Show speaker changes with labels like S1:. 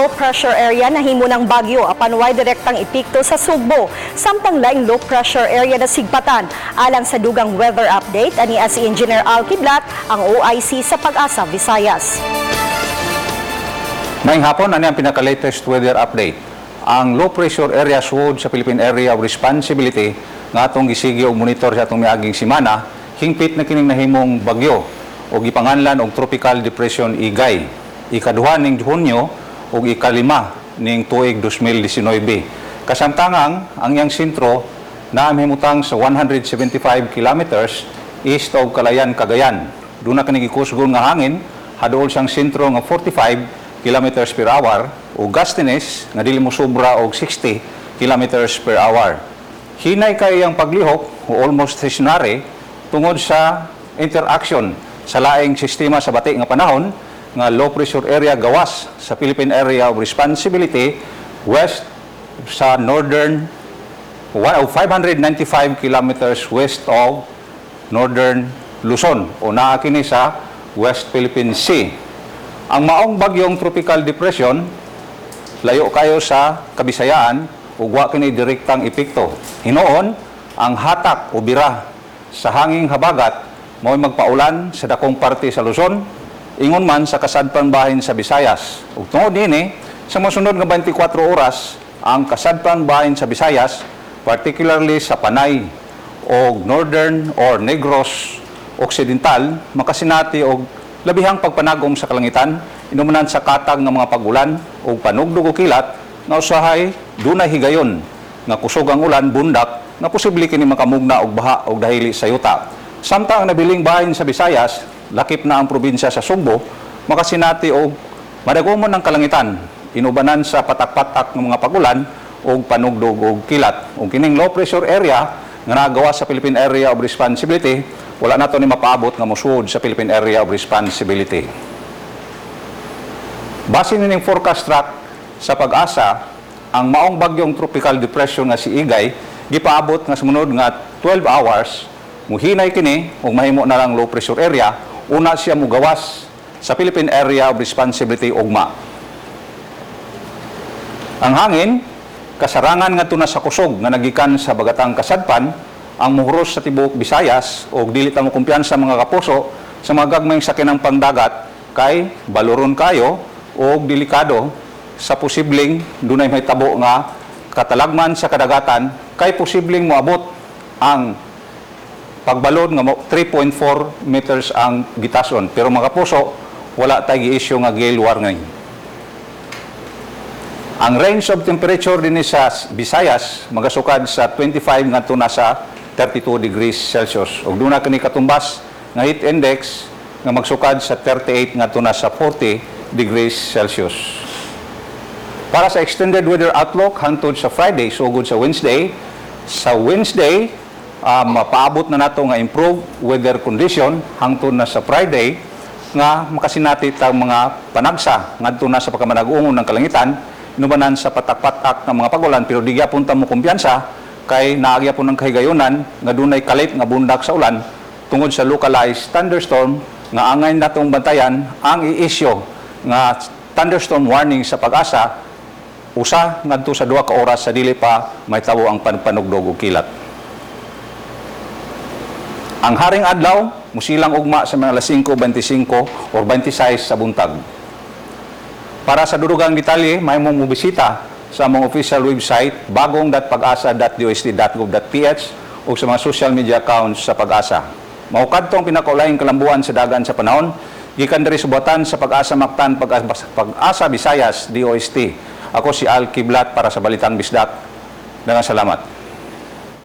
S1: Low pressure area nahimo ng bagyo apan way direktang epekto sa Sugbo. Samtang laing low pressure area nasigpatan. Alang sa dugang weather update, ani si Engineer Al Kiblat, ang OIC sa Pag-asa Visayas.
S2: Maayong hapon, ano ang pinaka-latest weather update? Ang low pressure area suod sa Philippine Area of Responsibility nga atong gisigi og monitor sa atong miaging semana, hingpit na kining nahimong bagyo o gipanganlan og Tropical Depression Igay. Ikaduha ning Hunyo ug ikalima ning tuig 2019. Kasamtangang ang iyang sentro na mahimutang sa 175 kilometers east of Calayan, Cagayan. Duna kini gikusgon nga hangin, haduol siyang sentro nga 45 kilometers per hour o gustiness nga dili mo sobra og 60 kilometers per hour. Hinay kay ang paglihok o almost stationary tungod sa interaction sa laing sistema sa bati nga panahon nga low pressure area gawas sa Philippine Area of Responsibility west sa northern o 595 kilometers west of northern Luzon o naa kini sa West Philippine Sea. Ang maong bagyong tropical depression layo kayo sa Kabisayaan ug wa kini direktang epekto. Hinuon, ang hatak o bira sa hanging habagat mao'y magpaulan sa dakong parte sa Luzon, ingon man sa kasadpan bahin sa Visayas. Ug tungod niini, sa mosunod nga 24 oras, ang kasadpan bahin sa Visayas, particularly sa Panay o Northern or Negros Occidental, makasinati og labihang pagpanagom sa kalangitan, inumanan sa katag nga mga pagulan o panugdog o kilat nga usahay dunay higayon nga kusog ang ulan bundak nga posible kini makamugna og baha og dahili sa yuta. Samtang ang nabiling bahin sa Visayas, lakip na ang probinsya sa Sugbo, makasinati og madagomon ng kalangitan, inubanan sa patak-patak ng mga pagulan og panugdog og kilat. Ug kining low pressure area nga nagawas sa Philippine Area of Responsibility, wala nato ni mapaabot nga mosuod sa Philippine Area of Responsibility. Base nining forecast track sa Pag-asa, ang maong bagyong tropical depression nga si Igay gipaabot nga sumunod nga 12 hours muhinay kini ug mahimo na lang low pressure area, una siya mugawas sa Philippine Area of Responsibility ugma. Ang hangin kasarangan ngadto na sa kusog nga nagikan sa bagatang kasadpan ang muhuros sa tibuok Visayas ug dili ta mo kumpiyansa, mga kapuso, sa mga gagmayng sakinang pangdagat kay baloron kayo og delikado sa posibleng dunay mahitabo nga katalagman sa kadagatan kay posibleng moabot ang pagbalod nga 3.4 meters ang gitason, pero mga kapuso, wala tay gi-issue nga gale warning. Ang range of temperature dinhi sa Visayas magasukad sa 25 ngadto na sa 32 degrees Celsius. Ug duna kini katumbas nga heat index nga magsukad sa 38 ngadto na sa 40 degrees Celsius. Para sa extended weather outlook hangtod sa Friday sugod sa Wednesday, sa Wednesday mapaabot na nato nga improved weather condition hangtod na sa Friday nga makasinati tang mga panagsa ngadto na sa pagkamanag-ungon ng kalangitan, inubanan sa patak-patak ng mga pagulan, pero di gyapon ta mo kumpiyansa kay naa gyapon ng kahigayunan nga dunay kalit nga bundak sa ulan tungod sa localized thunderstorm nga angay natong bantayan ang i-issue nga thunderstorm warning sa Pag-asa 1 ngadto sa 2 ka oras sa dili pa mahitabo ang panugdog og kilat. Ang haring adlaw musilang ugma sa mga alas 5:25 or 26 sa buntag. Para sa dudugang detalye, mahimong mobisita sa among official website bagong.pagasa.dost.gov.ph o sa mga social media accounts sa Pag-asa. Mao kadto ang pinakaulahing kalambuan sa dagan sa panahon gikan diri sa buhatan sa Pag-asa Mactan, Pag-asa, Pag-asa Visayas, DOST. Ako si Al Kiblat para sa Balitang Bisdak. Daghang salamat.